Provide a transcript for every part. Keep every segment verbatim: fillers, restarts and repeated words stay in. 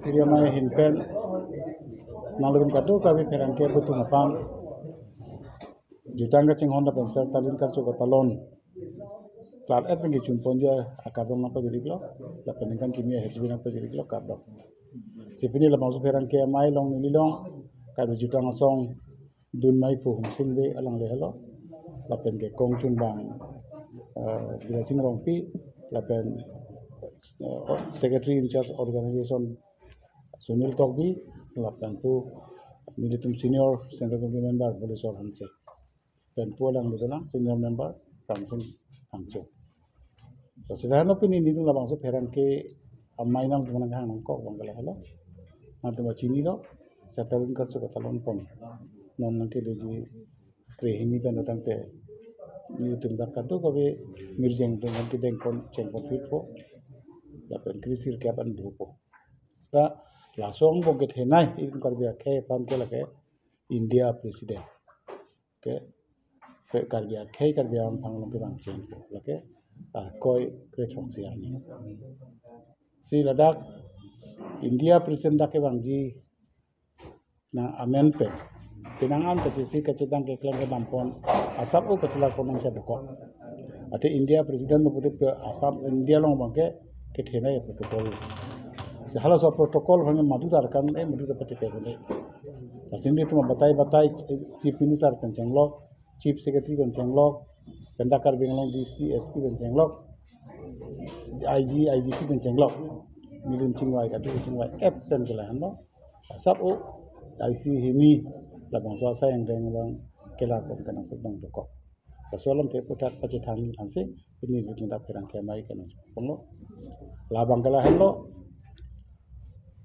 Tiri amei ahin pen nanglitum kadokave pherangke atum aphan jutang kachinghon lapen Sir Talin Karcho Katalon klar et pen kechun ponji akardom nangpajir-iklo, lapen ningkan kimi ahirjume nangpajir-iklo, kardom. Si pini labangso pherangke amei along neli along kado jutang asong dun amei pu Humsing Bey alangle helo, lapen ke kongchunbang, eh, Birasing Rongpi, lapen, eh, Secretary in charge organization Sunil Tokbi, lapen pu nelitum senior Central Committee member Boleswar Hanse, pen pu alangli dolang senior member Ramsing Phangcho. Lasi lahelo pini nelitum labangso pherangke amei nangtum nangkehang nangkok abang ke lahelo. Nangtum chinilo, Sir Talin Karcho Katalon pon non nangkeleji krehini pen tangte nelitum dak kadokave mirjeng atum nangkedeng pon cheng pon phitpo, lapen kre-sirkep an dopo. Seta laso angbong kethenei itum Karbi akhei aphan ke lake India President ke, ke Karbi akhei Karbi Anglong along kevang chengpo, lake arkoi kre throksi arni. Si ladak India President dak kevangji nang amen pen penang an kachisi kachedang keklem kedam pon, asap o kachelak pon nangsi dokok. Athe India President mo pute pe Assam, India along abang ke kethenei protocol. Si halaso protocol aphan madu darkar, eh, madu ta pati pe kone. Lasi nelitum batai batai Chief Minister pen chenglok, Chief Secretary pen chenglok, pen dak Karbi Anglong D C, S P pen chenglok, I G, I G P pen chenglok. Nelitum chingvai kado chingvai et pen ke lahenlo. Asap o I C hini labangso asai angdeng abang kelar pon kenangsot abang dokok. Laso alamthe aputhak pachethang ni thansi pini nelitum dak pherangke amei kenangsot pon lo. Labang ke lahenlo,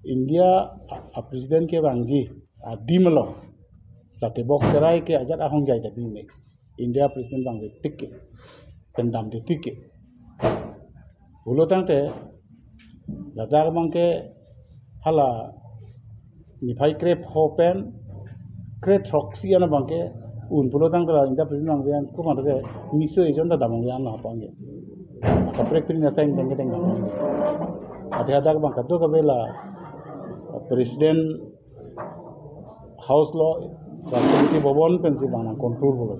India a, a President kevangji adim along, lake bok cherai ke ajat ahongjai ta bingme. India President vangve tik ke, pen damde tik ke. Pulo tangte ladak abang ke hala niphai krepho pen kre throksi an abang ke un pulo tangte la India President vangve an komat ke miso ejon ta dam vangve an lo hapang ke. Kaprek pini asai angdeng kedeng dam vangve. Athe hadak abang kadokave la, uh, President House lo, Rashtrapati Bhavan pensi abang nang control pulo.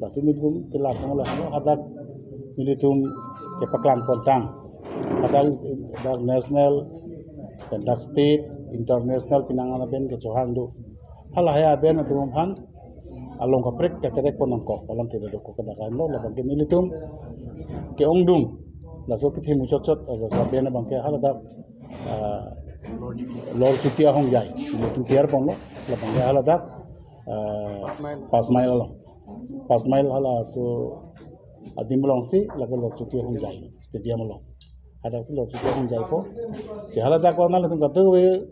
Lasi nelitum kelar pon lahelo, hadak nelitum kepaklang pontang. Hadak is, dak national, dak state, international penang an aben kechohang do. Halahei aben atum aphan along kaprek keterek pon nangkok, alamthe dokok ke dak anlo, labang ke nelitum ke-ongdung. Laso kethe muchot chot, laso aben abang ke haladak, ah, Lord Chutia ahongjai. Nelitum tiar ponlo, labang ke haladak, ah, Pas Mile along. Pas Mile halaso adim alongsi lake Lord Chutia ahongjai stadium along. Hadaksi Lord Chutia ahongjaipo. Si haladak ko nanglitum kadokave,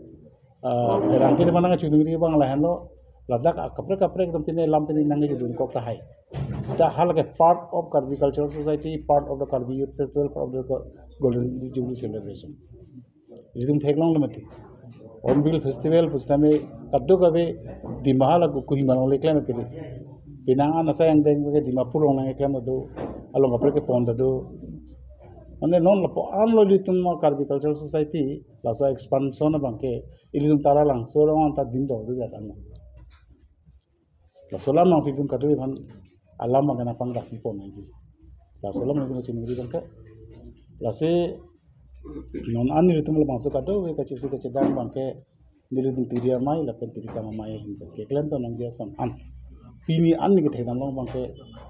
ah, pherangke mana chuningri abang lahenlo, ladak kaprek kaprek atum pine lam pine nangkejudun kok tahai. Seta halake part of Karbi Cultural Society, part of the Karbi Youth Festival, part of the Go-, Golden Jubilee Celebration. Nelitum theklonglo mati. Hornbill Festival pusitame kadokave Dima hala ku Kohima along le klem kiri. Penang an asai angdeng ke Dimapur along nangklem do. Along kaprek kepon do. Mane non lapu-an lo nelitum Karbi Cultural Society laso expansion abang ke ilitum Taralangso along anta dim do do ya tang. Laso alam nangsi itum kadokave aphan alam abang ke nangpangdak pipon nangji. Laso alam nangtum chiningri abang ke. Lasi non an nelitum labangso kadokave kachisi kachedang abang ke nelitum tiri amei lapen tiri kam amei ahin pen keklem pon nangji ason an. Pini an neli kethekdam long abang ke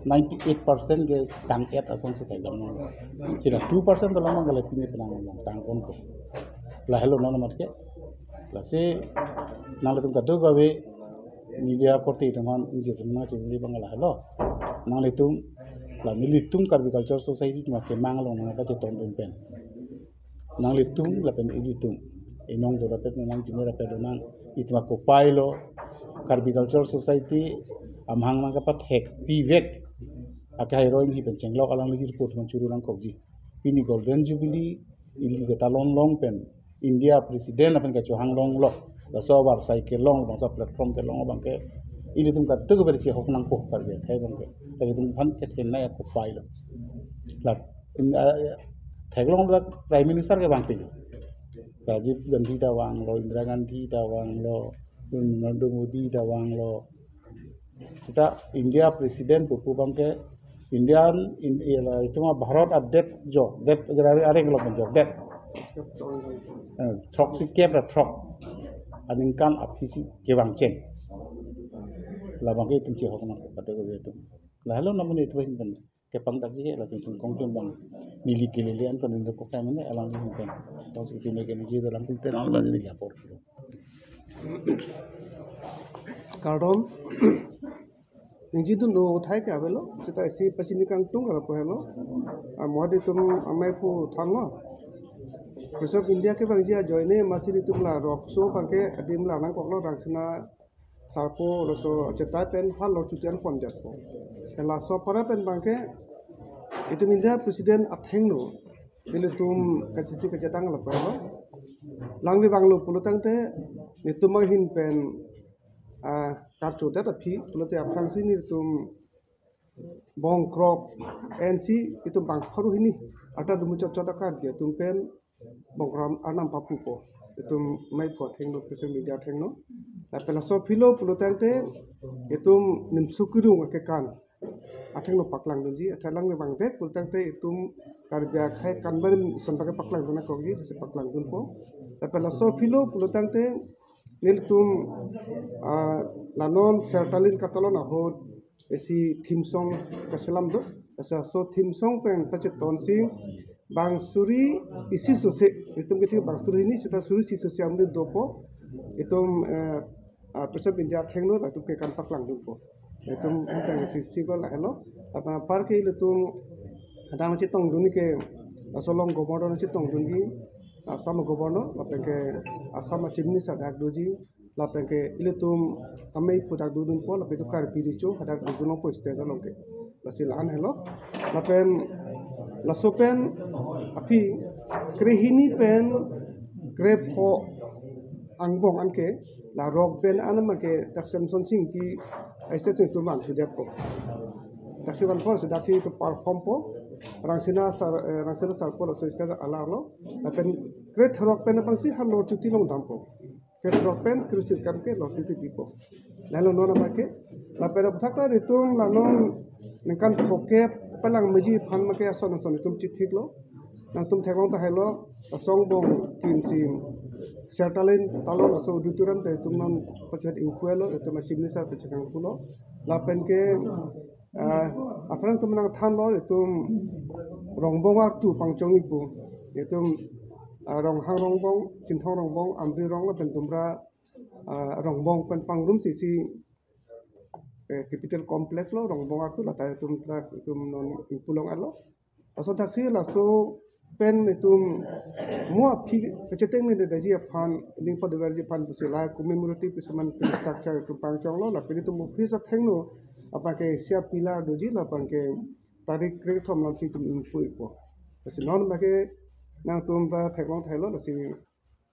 ninety-eight percent ke tang-et asonsi thekdam long. Seta two percent dolang abang ke la pini penang long tang ponpo. Lahelo non amat ke. Lasi nanglitum kadokave media korte atum aphan ingjir atum nangchingri abang lahelo. Nanglitum, la nelitum Karbi Cultural Society atum akemang along nangpachetongdun pen, nanglitum lapen ilitum, inong dorapet nang, jine rapet nang, itum akopai lo, Karbi Cultural Society amahang nangkapathek pivek, akehai roi hini pen chenglok alangli jirpo atum churu nangkokji. Pini Golden Jubilee, ili ketalon long pen India President aphan kechohang longlo. Laso abar sai kelong, bangso platform kelong abang ke ilitum kadokave chehok nangpo Karbi akhei abang ke. Lake itum aphan kethenei akopai lo. La, in, ah, theklong la Prime Minister kevang pilo. Rajiv Gandhi ta vanglo, Indira Gandhi ta vanglo, Narendra Modi ta vanglo. Seta India President pupu abangke Indian in, ila itum Bharat adet jo, det gerari areng lo jo, det. Eh, throksi kep ra throk. Aningkan aphisi kevang cheng. Labangke itum chehok na pada ko itum. Lahelo namun itum hin kan. Kepangdakji ke lasi itum kongtun abang neli kelele an kon indo kokai mane alang di mungkin. Terus itum ke neli dalam pintu alang di apor. Kardom. Ningjedun do thai ke avelo, seta isi pachini kangtung kalapo helo. Amoi itum amei pu thanlo. President of India kevangji ajoine masi itum la road show abangke adim la nangkoklo, Rangsina sarpo laso achetai pen ha lorchuti an ponjatpo. Laso apor pen abangke itum India President athengno ilitum kachisi kachetang lapo helo. Langni vanglo pulotangte nelitum ahin pen, ah, karchodet aphi pulote aphrangsi nelitum bongkrok ensi itum bang pharo hini arta dumu chot chot akar dia itum pen bongkrok arnam papupo. Itum amei pu athengno, President of India athengno. Lapen laso aphilo pulotangte itum nimso kerung akekan athengno paklangdunji, athe langni vangvek pulotangte itum Karbi akhei kanban son abangke paklangdun akokji, si paklangdunpo. Lapen laso aphilo pulotangte nelitum, ah, la non Sertalin katalon ahut isi theme song kaselam do. Laso, laso theme song pen pachetonsi bang suri isi sose, itum kethe bang suri hini seta suri isi sose amri dopo. Itum, eh, ah, President of India athengno latum ke kan paklangdunpo. Itum hentang si si ko lahelo. Apa apar ke ilitum hadang chetongdun ke laso along Governor chetongdunji, Assam Governor, lapen ke Assam Chief Minister dak doji, lapen ke ilitum amei pu dak dodunpo, lapen ke Karbi Recho hadak dodunpo stage along ke. Lasi la-an helo. Lapen laso pen aphi krehini pen krepho angbong anke la rock band an abangke dak Semson Sing ti ai stage itum van sudetpo. Daksi vanpo, si daksi itum perform po. Rangsina sar, eh, Rangsina sarpo laso stage alarlo. Lapen krethrok pen abangsi ha lorchuti along dampo. Krethrok pen kresirkep ke lorchuti dipo. Lahelo non abangke. Lapen aphuthak ta itum la non ningkan phokep palangmeji aphan abangke ason ason itum chithiklo. Nangtum theklong tahai lo, asong bong tim sim Sertalin talon laso auditorium ta itum non pachet ingpuelo, itum Chief Minister pachekang pulo. Lapen ke, ah, aphrang itum nangthanlo, itum Rongbong artu pangchongji pu. Itum, ah, Ronghang Rongbong, Chinthong Rongbong, Amri Rong lapen Dumra, ah, Rongbong pen pangrumsi si, eh, Capital Complex lo, Rongbong artu lata itum ta itum non ingpulong alo. Laso thaksi laso pen itum mo aphi kacheteng ni daji aphan, ning paduverji aphan pusi la commemorative kisuman structure itum pangchonglo, lapen itum office athengno abangke isi a pillar doji, labangke tarik krethom along si itum ingpuipo. Lasi non abangke nangtum ta theklong tahai lo, lasi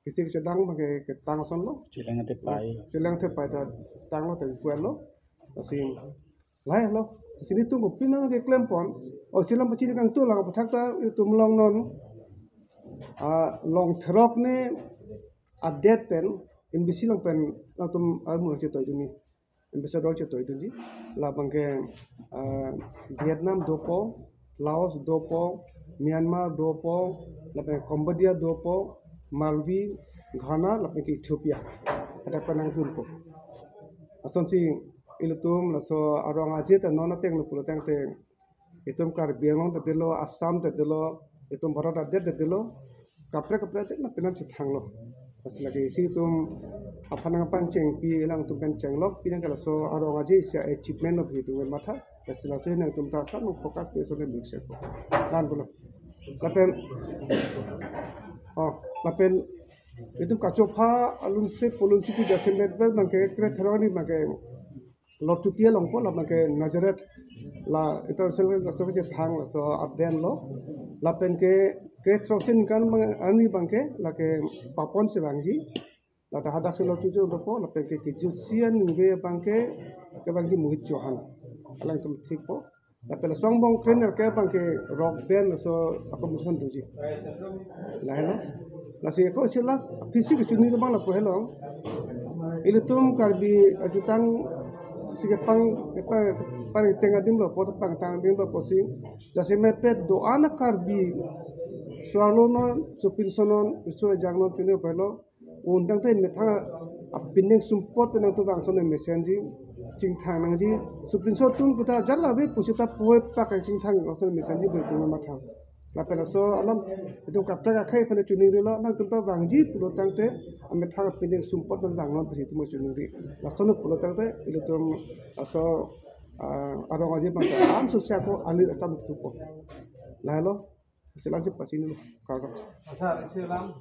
kisi kachedang abangke ketang asonlo. Cheleng atepai. Cheleng atepai ta tanglo, ta ingpulo. Lasi lahelo. Lasi nelitum kopi nangkeklempon. O, isi alam pachini kangtung lang aphuthak ta itum along non, ah, Longthrok ne adet pen, N B C along pen, nangtum armu chetoidunji. Ambassador chetoidunji. Labangke, ah, Vietnam dopo, Laos dopo, Myanmar dopo, lapen Cambodia dopo, Malvi, Ghana, lapen ke Ethiopia. Hadak pen nangdunpo. Asonsi ilitum laso arong aje ta non atenglo pulotangte itum Karbi Anglong ta dilo, Assam ta dilo, itum Bharat adet ta dilo, kaprek kaprek adet na penang chethanglo. Lasi lake isi itum aphan nangpangchengpi, alangtum pen chenglok, pinang ke laso arong aje isi achievement lo itum matha. Lasi laso nangtum ta asam focus pe so le mixer ko. Dan pulo. Lapen, oh, lapen itum kachopha alunse polunsi pu jasemet ber abangke krethrok ni abangke lorchuti along po, labangke Nazareth la international laso kachethang laso aden lo. Lapen ke, krethrok si ningkan abang, arni abangke lake papon si vangji. Lata hadak si lorchuti dopo, lapen ke kejutsi aningve abangke kevangji Mohit Chauhan. Alangtum thikpo. Lapen laso angbong trainer ke abangke rock band laso accommodation doji. Lahelo. Lasi ako isi last aphi si kechini abang lapu helo. Ilitum Karbi ajutang si kepang, kepang, kepangtang adim lo, pot pangtang adim lo pusi. Jasemet pet do-an a Karbi so-arlo non, sopinso non, riso ejang non chini pulo. Undang te methang apining sumpot penang tu bangso ne mesenji, chingthang nangji, sopinso atum kita jala be pusita poi pak chingthang bangso ne mesenji boi tu mathang. Lapen laso alam itum kaprek akhei pen chiningri lo, nangtum ta vangji pulo tangte amethang apining sumpot pen vang non pusi itum chiningri. Laso no pulo tangte ilitum laso, ah, arong aji pangta am susya ko alir atam thupo. Lahelo, silang si pachini lo, kaka. Asar, silang.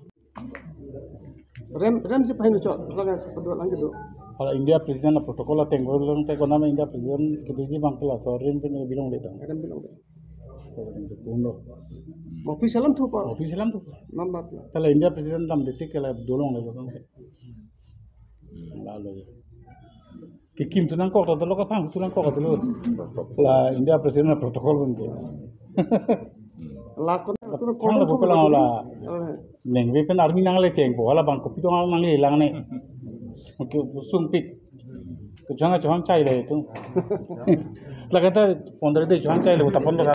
Rem, rem si pahin chot, lagi kedua lagi do. Hala India President a protocol ateng ko lang te konat India President kedoji abang ke laso rem pen bilong de tang. Rem bilong de. President ke pundo. Office alam thupo. Office alam thupo. Nambat la. Hala India President dam detik ke la dolong le lo tang. Lalo. Kekim tu nangkok ta dolo, kapang tu nangkok ta dolo. La India President a protocol pen ke. Lakon tu nangkok. Thang la tu bupelang la. Eh. Nengve pen army nangle chengpo, hala bang kopi tong nangle lang ne. Ke sungpik. Kechang kechang chai le tu. Lake ta pondre de chang chai le tapon lo.